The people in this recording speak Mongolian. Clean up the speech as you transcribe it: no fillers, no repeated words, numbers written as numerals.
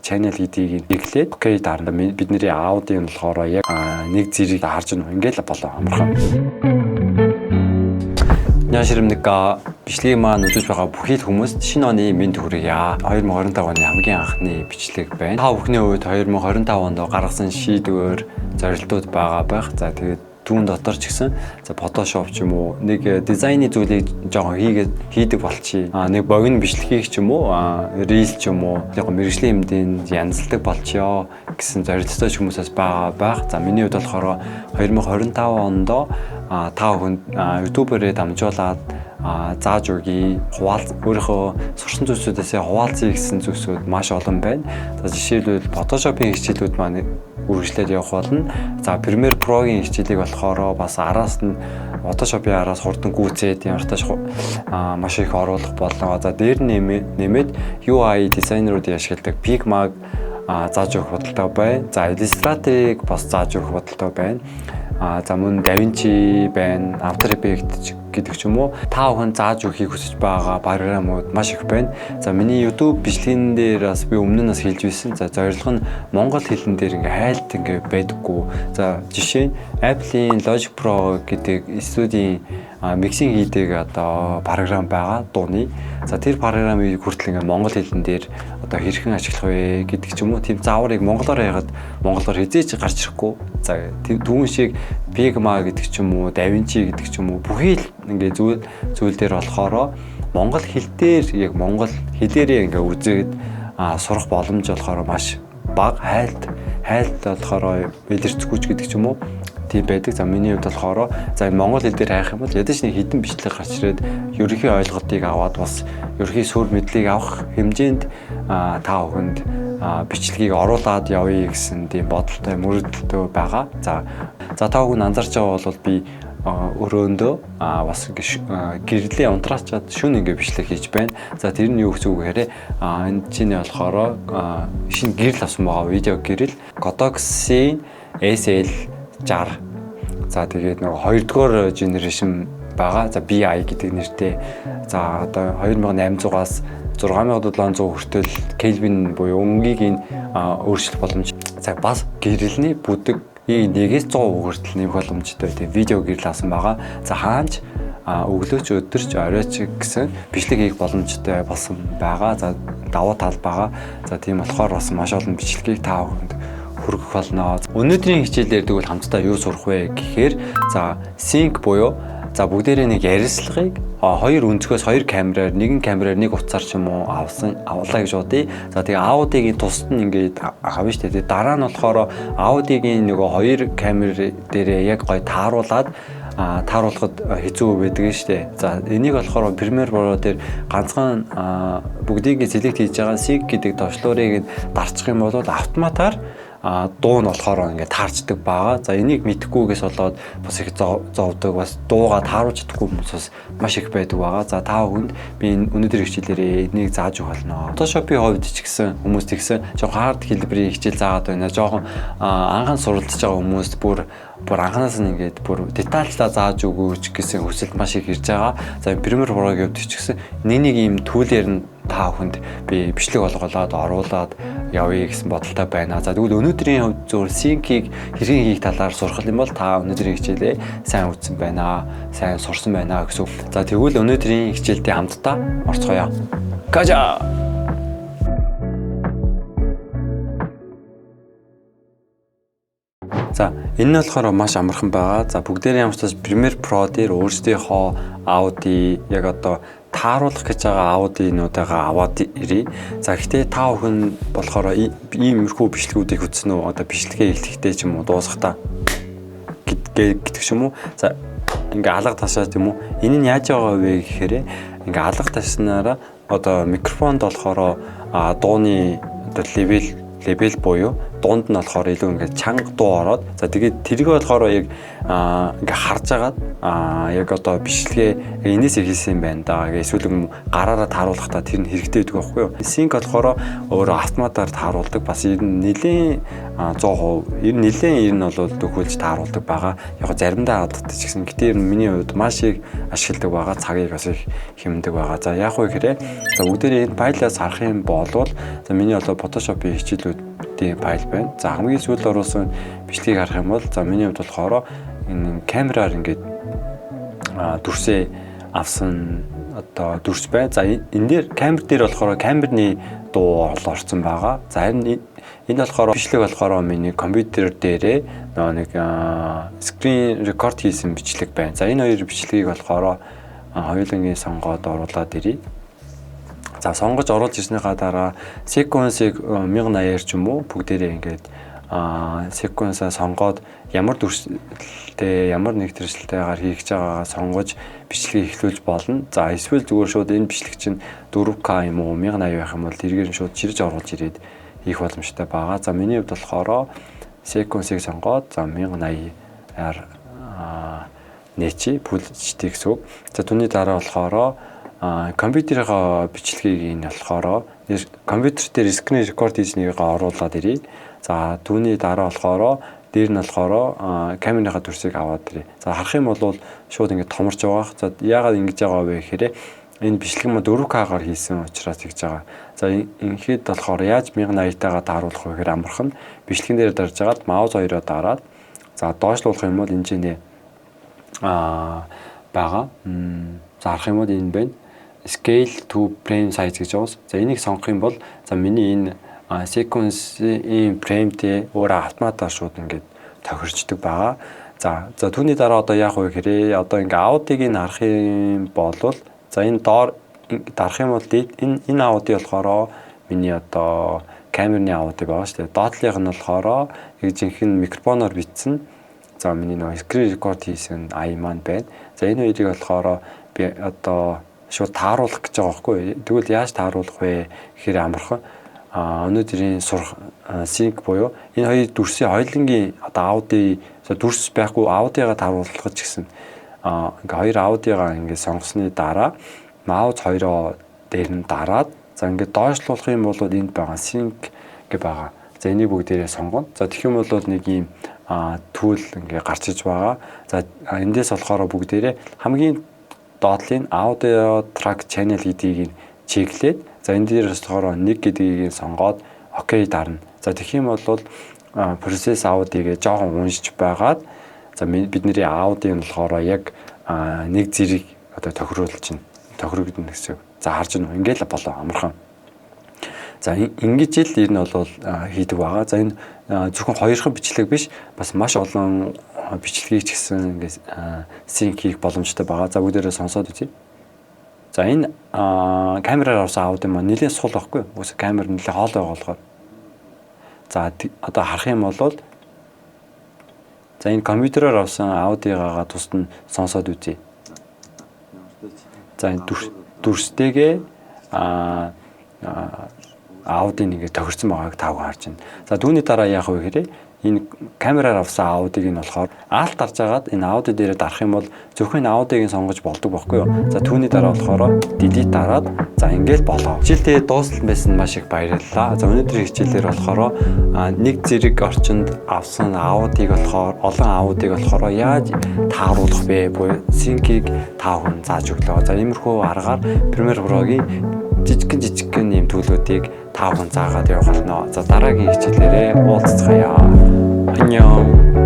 channel гэдгийг нэглээд okay дарна. Бидний аудио нь болохоор яг нэг зэрэг харж байна. Ингээл болоо амархан. 안녕하십니까. Бичлэгийг маань үзэж байгаа бүхий л хүмүүст шинэ оны мэнд хүргье. 2025 оны хамгийн анхны бичлэг байна. Та бүхний хувьд 2025 онд гаргасан шийдвэр, зорилтууд байгаа байх. За тэгээд түүн дотор ч гэсэн за Photoshop ч юм уу нэг дизайны зүйлийг жоохон хийгээд хийдэг болчихъя. Нэг богино бичлэгийг ч юм уу, reel ч юм уу, яг мэргэжлийн хэмжээнд янзлдаг болчихё гэсэн зорилттой ч хүмүүсээс байгаа байх. За миний хувьд болохоор 2025 онд та бүхэнд YouTube-ээрээ дамжуулаад зааж өгье, өөрийнхөө сурсан зүйлсүүдээсээ хуваалцъя гэсэн зүйлсүүд маш олон байна. За жишээлбэл Photoshop-ын хичээлүүд маань үргэлжлээд явах болно. За Premiere Pro-гийн хичээлийг болохоор бас араас нь Photoshop-ын араас хурдан гүйцээд ямар тааш маш их оруулах болон за дээр нь нэмээд UI дизайнеруудын ашигладаг Figma зааж өгөх бодолтой байна. За Illustrator-ыг бас зааж өгөх бодолтой байна. За мөн DaVinci байна, After Effects гэдэг ч юм уу. Та бүхэн зааж өгөхийг хүсэж байгаа програмууд маш их байна. За миний YouTube бичлэгэн дээр бас би өмнө нь бас хэлж байсан. За зорилго нь монгол хэлэн дээр ингээ хайлт ингээ байдаггүй. За жишээ нь Apple-ийн Logic Pro гэдэг студийн mixing хийдэг одоо програм байгаа дууны. За тэр програмыг хүртэл ингээ монгол хэлэн дээр одоо хэрхэн ашиглах вэ гэдэг ч юм уу. Тийм зааврыг монголоор яагаад монголоор хэзээ ч гарч ирэхгүй. За түүн шиг Figma гэдэг ч юм уу, DaVinci гэдэг ч юм уу бүхий л ингээ зүйл дээр болохоор монгол хэл дээр яг монгол хэлээрээ ингээ үзээд сурах боломж болохоор маш бага, хайлт болохоор илэрцэхгүй ч гэдэг ч юм уу тийм байдаг. За миний хувьд болохоор за монгол хэл дээр хайх юм бол ядаж нэг хэдэн бичлэг гарч ирээд ерөнхий ойлголтыг аваад бас ерөнхий сүр мэдлийг авах хэмжээнд та бүхэнд бичлэгийг оруулаад явъя гэсэн тийм бодолтой, мөрөдөлтөй байгаа. За та бүхэн анзаарч байгаа бол би өрөөндөө бас гэрлийн унтраачаад шүн ингээ бичлэг хийж байна. За тэр нь юу гэсэн үг гэхээр энэ чиний болохоор шинэ гэрэл авсан байгаа, видео гэрэл Godox-ийн SL60. За тэгээд нөгөө хоёрдугаар generation байгаа. За BI гэдэг нэртэй. За одоо 2800-аас 6700 хүртэл Kelvin буюу өнгийг нь өөрчлөх боломж. За бас гэрэлний бүдэг нэгээс 100 хүртэл нэмэх боломжтой тийм видео гэрэл авсан байгаа. За хаанч өглөөч, өдөрч, оройч гэсэн бичлэг хийх боломжтой болсон байгаа. За давуу тал байгаа. За тийм болохоор бас маш олон бичлэгийг та бүхэнд хүргэх болно. Өнөөдрийн хичээлээр тэгвэл хамтдаа юу сурах вэ гэхээр за sync буюу за бүгдээрээ нэг ярилцлагыг хоёр өнцгөөс, хоёр камераар, нэгэн камераар, нэг утсаар ч юм уу авлаа гэж бодъё. За тэгээ аудиогийн тусад нь ингээд авна шүү дээ. Тэгээ дараа нь болохоор аудиогийн нөгөө хоёр камер дээрээ яг гой тааруулаад тааруулахад хэцүү байдаг нь шүү дээ. За энийг болохоор Premiere Pro дээр ганцхан бүгдийг select хийж байгаа sync гэдэг товчлуурыг дарчих юм бол автоматар дуу нь болохоор ингээд таарчдаг байгаа. За энийг мэдэхгүйгээс болоод бас их зовдөг, бас дуугаа тааруулж чадахгүй хүмүүс бас маш их байдаг байгаа. За та бүхэнд би өнөөдөр хичээлээрээ энийг зааж өгөх болно. Photoshop-ийн хувьд ч гэсэн хүмүүс тэгсэн жоохон hard хэлбэрийн хичээл заагаад байна. Жоохон анхан суралцж байгаа хүмүүст бүр анханаас нь ингээд бүр детальлаа зааж өгөөч гэсэн хүсэлт маш их ирж байгаа. За Premiere Pro-гийн хувьд ч гэсэн нэг нэг ийм tool ээр нь та бүхэнд би бичлэг олгоолоод оруулаад явъя гэсэн бодолтой байна. За тэгвэл өнөөдрийн хувьд зөвхөн sync-ийг хэрхэн хийх талаар сурах юм бол та өнөөдрийн хичээлээ сайн үзсэн байна, сайн сурсан байна гэсэн үг. За тэгвэл өнөөдрийн хичээлдээ хамтдаа орцгоё. 가자. За энэ нь болохоор маш амархан байгаа. За бүгдээрээ ямар ч тач Premiere Pro дээр өөрсдийнхөө аудио яг одоо тааруулах гэж байгаа аудионуудаа аваад ирье. За гэхдээ та бүхэн болохоор иймэрхүү бичлэгүүдийг үзсэн үү? Одоо бичлэгээ эхлэхдээ ч юм уу дуусгахдаа гэдэг ч юм уу. За ингээ алга ташаад юм уу? Энэ нь яаж байгаа вэ гэхээр ингээ алга ташнаараа одоо микрофонд болохоор дууны одоо level буюу Дунд нь болохоор илүү ингээд чанга дуу ороод, за, тэгээд тэрийг болохоор яг ингээ харж агаад яг одоо бичлэгээ энэс хийсэн юм байна да гэх эсвэл юм гараараа тааруулахдаа тэр нь хэрэгтэй байдаг байхгүй юу. Sync болохоор өөрөө автоматар тааруулдаг. Бас ер нь нэлээд 100%, ер нь нэлээд ер нь бол төхөөлж тааруулдаг байгаа. Яг заримдаа алддаг ч гэсэн, гэтээ ер нь миний хувьд маш их ашигладаг байгаа. Цагийг бас их хэмнэдэг байгаа. За, яг уу гэхээр, за, бүгдээрээ энэ файлаас харах юм бол, за, миний одоо Photoshop-ийн хичээлүүдийн файл байна. За, хамгийн сүүлд оруулсан бичлэгийг харах юм бол, за, миний хувьд болохоор энэ камераар ингээд дүрсээ авсан одоо дүрс бай. За, энэ дээр, камер дээр болохоор камерны дуу орсон байгаа. За, харин энэ болохоор бичлэг болохоор миний компьютер дээрээ нөгөө нэг screen record хийсэн бичлэг байна. За, энэ хоёр бичлэгийг болохоор хоёулангийн сонгоод оруулаад ирье. За, сонгож оруулж ирснийхаа дараа sequence-ыг 1080-аар ч юм уу бүгдээрээ ингээд sequence-аа сонгоод, ямар дүрслэлтэй, ямар нэгтршлтэйгээр хийх гэж байгаагаа сонгож бичлэгийг эхлүүлж болно. За, эсвэл зүгээр шууд энэ бичлэг чинь 4K юм уу 1080 байх юм бол тэргээр нь шууд чирж оруулж ирээд хийх боломжтой байгаа. За, миний хувьд болохоор sequence-ыг сонгоод, за, 1080-аар нээчи, Full HD гэсэн үг. За, түүний дараа болохоор компьютерийнхаа бичлэгийг энэ болохоор компьютер дээр screen record хийж нэгийг оруулаад ирье. За, түүний дараа болохоор дээр нь болохоор камерынхаа дүрсийг аваад ирье. За, харах юм бол шууд ингэж томорч байгаа. За, яагаад ингэж байгаа вэ гэхээр энэ бичлэг маань 4K-гаар хийсэн учраас тэгж байгаа. За, ингээд болохоор яаж 1080-тайгаа тааруулах вэ гэхээр амархан, бичлэгэн дээр дарж агаад mouse хоёроо дараад, за, доошлуулах юм бол энэ чинь байгаа. За, харах юм бол энэ байна. Scale to frame size гэж байгаа. За, энийг сонгох юм бол, за, миний энэ sequence-ийн frame-тэй өөрөө автоматар шууд ингээд тохирчдөг байгаа. За, түүний дараа одоо яах вэ гэхээр одоо ингээ аудиог нь харах юм бол, за, энэ доор дарах юм бол энэ аудио болохоор миний одоо камерны аудио байгаа шүү дээ. Доотлынх нь болохоор яг жинхэнэ микрофоноор бичсэн. За, миний нөгөө screen record хийсэн ая маань байна. За, энэ хоёрыг болохоор би одоо шууд тааруулах гэж байгаа байхгүй. Тэгвэл яаж тааруулах вэ гэхээр амархан, өнөөдрийн сурах sync буюу энэ хоёр дүрсийн хоёулангийн одоо аудио дүрс байхгүй, аудиога тааруулах ч гэсэн ингээ хоёр аудиога ингээ сонгосны дараа mouse хоёроо дээр нь дараад, за, ингээ доошлуулах юм бол энд байгаа sync гэ байгаа. За, энийг бүгдээрээ сонгоно. За, тэгэх юм бол нэг ийм tool ингээ гарч иж байгаа. За, эндээс болохоор бүгдээрээ хамгийн доотлын audio track channel гэдгийг check лээд, за, энэ дээр болохоор 1 гэдгийг сонгоод OK дарна. За, тэгэх юм бол process audio-г жоохон уншиж байгаад, за, бидний аудио нь болохоор яг нэг зэрэг одоо тохируулж чинь тохирогдно гэсэн. За, харж байна уу? Ингээл болоо, амархан. За, ингэж л ер нь бол хийдэг байгаа. За, энэ зөвхөн хоёрхан бичлэг биш, бас маш олон бичлэгийг ч гэсэн ингээд sync хийх боломжтой байгаа. За, бүгдээрээ сонсоод үзье. За, энэ камераар авсан аудио маань нэлээд сул байхгүй юу? Үгүй, камер нэлээд хоол байгаа болохоор. За, одоо харах юм бол, за, энэ компьютероор авсан аудиогоо тусад нь сонсоод үзье. За, энэ дүрстэйгээ аудиг ингээд тохирсон байгааг тааг харж байна. За, түүний дараа яах вэ гэхээр энэ камераар авсан аудиг нь болохоор Alt дарж агаад энэ аудио дээрээ дарах юм бол зөвхөн аудиог нь сонгож болдог байхгүй юу. За, түүний дараа болохоор delete дараад, за, ингээл болоо. Хичээлдээ дуусал байсан, маш их баярлалаа. За, өнөөдрийн хичээлээр болохоор нэг зэрэг орчинд авсан аудиг болохоор, олон аудиг болохоор яаж тааруулах вэ буюу sync ийг та бүхэн зааж өглөө. За, иймэрхүү аргаар Premiere Pro-гийн жижигхэн жижигхэн ийм tool үүдийг та бүхэн заагаад явах болно. За, дараагийн хичээлээрээ уулзцгаая. 안녕.